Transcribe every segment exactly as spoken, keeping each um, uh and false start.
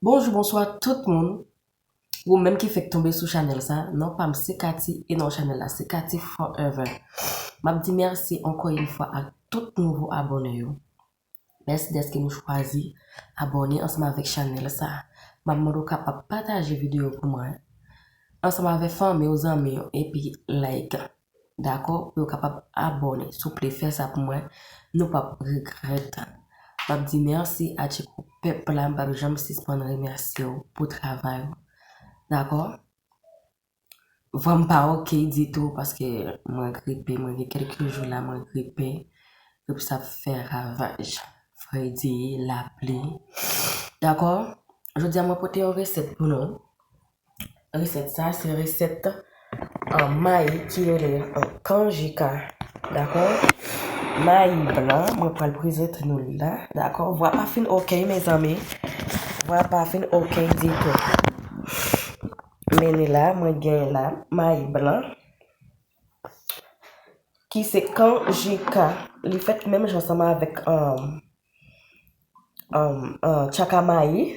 Bonjou, bonswa tout moun. Ou menm ki fèk tonbe sou chanèl sa, non pa m se Katy e non chanèl la se Katy Forever. M ap di mèsi ankò yon fwa ak tout nouvo abòne yo. Mèsi dèske nou chwazi abòne ansanm avèk chanèl sa. M ap mande w kapab pataje videyo pou mwen ansanm avèk fanmi w, zanmi w, epi like. Dakò? Pou yo kapab abòne. Souple, fè sa pou mwen. Nou p ap regrèt. M ap di mèsi a Tcheko pèp la. M p ap janm sispann remèsye w pou travay ou. Dakò? Vwa m pa oke ditou paske mwen gripe. Mwen gen kèlke jou la mwen gripe. Gripe sa ap fè ravaj. Fredi, lapli. Dakò? Jodi a mwen pote yon resèt pou nou. Resèt sa se resèt an mayi ki rele an kanjika. Dakò? Mayi blan, mwen pral prezante nou l la. Dakò? Vwa pa fin oke, mezanmi. Vwa pa fin oke ditou. Men li la, mwen gen la mayi blan ki se kanjika. Li fèt menm jan ansanm avèk um, um, uh, tchaka mayi.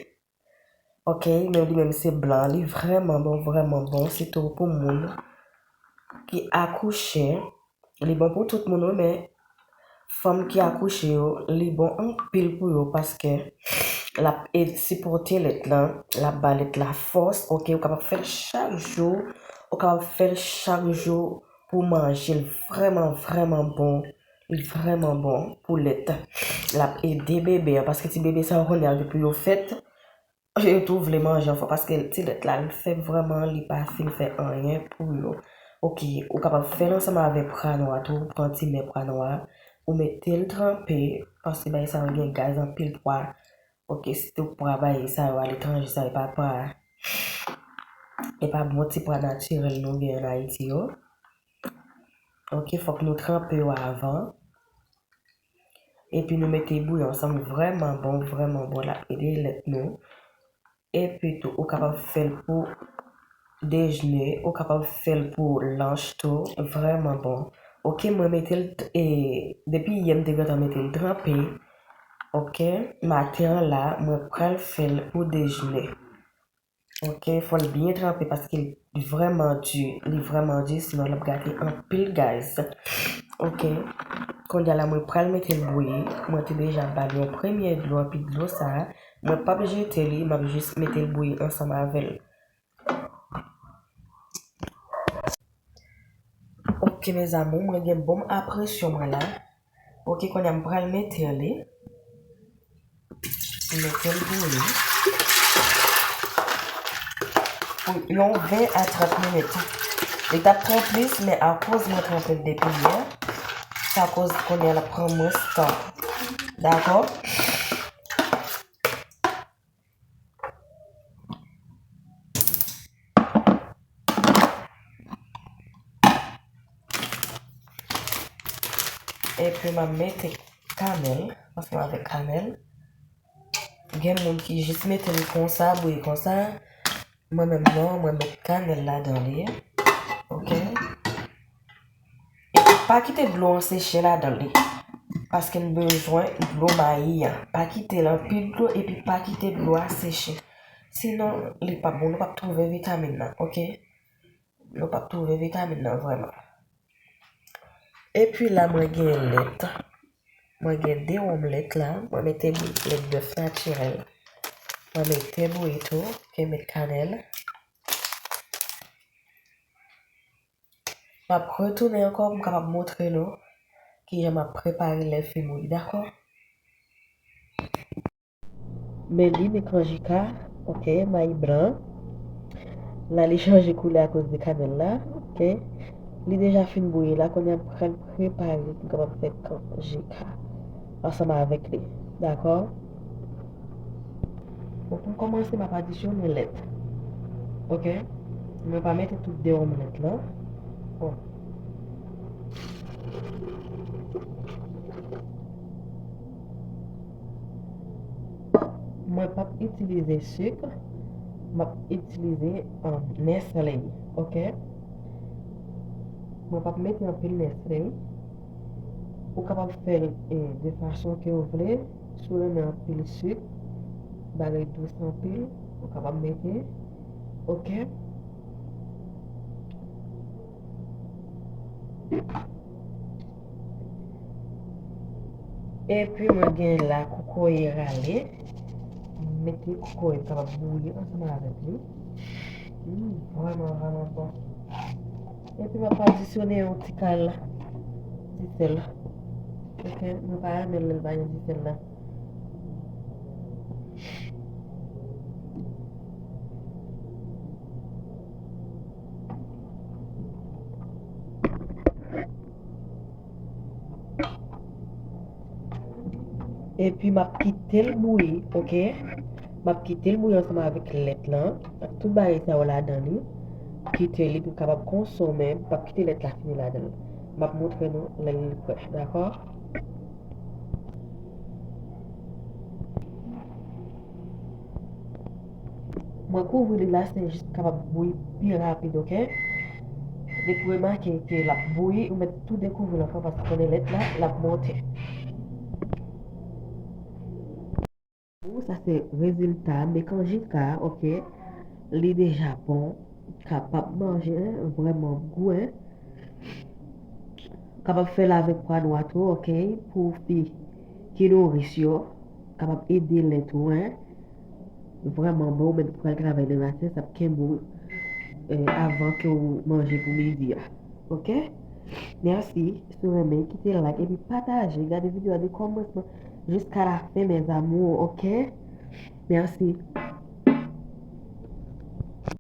Ok, men li menm se blan. Li vrèman bon, vrèman bon. Sitou pou moun ki akouche. Li bon pou tout moun, wi, men fanm ki akouche yo, li bon anpil pou yo paske l ap ed sipòte lèt lan, l ap ba lèt la fòs. Ok, ou kapab fè l chak jou, ou kapab fè l chak jou pou w manje. L vrèman, vrèman bon. Li vrèman bon pou lèt. L ap ede bebe an, paske ti bebe sa yo konnen depi yo fèt, yo tou vle manje anfò, paske ti lèt la, l fèb vrèman, li pa fin fè anyen pou yo. Ok, ou kapab fè l ansanm avèk pra nwa tou, ou pran ti men pra nwa, ou mete l tranpe, paske bagay sa yo gen gaz anpil pwa. Ok, sitou pwa bagay sa yo aletranje sa, e pa pwa, e pa bon ti pwa natirèl nou gen ann Ayiti yo. Ok, fòk nou tranpe yo avan. Epi nou mete bouyon ansanm, vrèman bon, vrèman bon, l ap ede lèt nou. Epi tou, ou kapab fè l pou dejene, ou kapab fè l pou lanch tou, vrèman bon. Ok, mwen mete l, e, depi yè m te gentan mete l tranpe. Ok, maten an la, mwen pral fè l pou dejene. Ok, fò l byen tranpe paske li vrèman di, li vrèman di, sinon l ap gate anpil gaz. Ok, kounye a la mwen pral mete l bouyi. Mwen te deja ba l yon premye dlo, anpi dlo sa a, mwen p ap jete li, m ap jis mete l bouyi ansanm avè l. Ok, mes amours, mwen gen bon a presyon mwen la. Ok, kounye a m pral mete li. Mete l bouyi. Pou yon ven a trant minit. Li t ap pran plis, men akoz mwen tranpe l depi yè, sa koz kounye a l ap pran mwens tan. Dakò? Epi m ap mete kanèl, ansanm avèk kanèl. Gen moun ki jis mete l konsa, bouyi konsa. Mwen menm non, mwen met kanèl ladan li. Ok. Epi pa kite dlo an seche ladan li. Paske n bezwen dlo mayi an. Pa kite l anpil dlo epi pa kite dlo a seche. Sinon, li p ap bon, nou p ap twouve vitamin nan, ok? Nou p ap twouve vitamin nan vrèman. Epi la, mwen gen lèt. Mwen gen de wonm lèt la. Mwen mete lèt bèf natirèl. Mwen mete bouyi tou, ke met kanèl. M ap retounen ankò pou m kapab montre nou kijan m ap prepare lè fibouyi, dakò? Men li, men kanjika, ok, mayi blan. La, li chanje koulè akoz de kanèl la, ok. Li deja fin bouyi la, kounye a m pral prepare pou m kapab fè kanjika ansanm avèk li, dakò? Bon, pou m kòmanse, m ap adisyone lèt. Ok? Mwen pa mete tout de wonm lèt lan. Bon. Mwen p ap itilize sik. M ap itilize, um, Nestlé. Ok? Mwen p ap mete anpil Nestlé. Ou kapab fè l, eh, de fason ke w vle. Si w renmen anpil sik, Bagay dous anpil, ou kapab mete. Oke. Epi mwen gen la kokoye rale. M mete kokoye m kapab bouyi ansanm avèk li. Mm, vrèman, vrèman bon. Epi m ap adisyone yon ti kal disèl. Oke, mwen pa renmen lè l pa gen disèl la. Epi m ap kite l bouyi, oke? M ap kite l bouyi ansanm avèk lèt lan, ak tout bagay sa yo ladan li. Kite li pou l kapab konsome, m p ap kite lèt la fini ladan l. M ap montre nou lè l prè, dakò? Mwen kouvri li la, se jis kapab bouyi pi rapid, oke? Depi w remake ke l ap bouyi, ou mèt tou dekouvri l ankò, paske konnen lèt la, l ap monte. Sa se rezilta, men kanjika, oke, li deja bon, kapab manje, vrèman gou, en. Kapab fè l avèk pwa nwa tou, oke, pou fi ki nouris yo, kapab ede lèt ou, en. Vrèman bon, ou menm ki pral travay nan maten, sa ap kenbe w, eh, avan ke w manje pou midi a. Oke? Mèsi. Si w renmen, kite like epi pataje. Gade videyo a de kòmansman jiska lafen, mes amours, oke? Mèsi.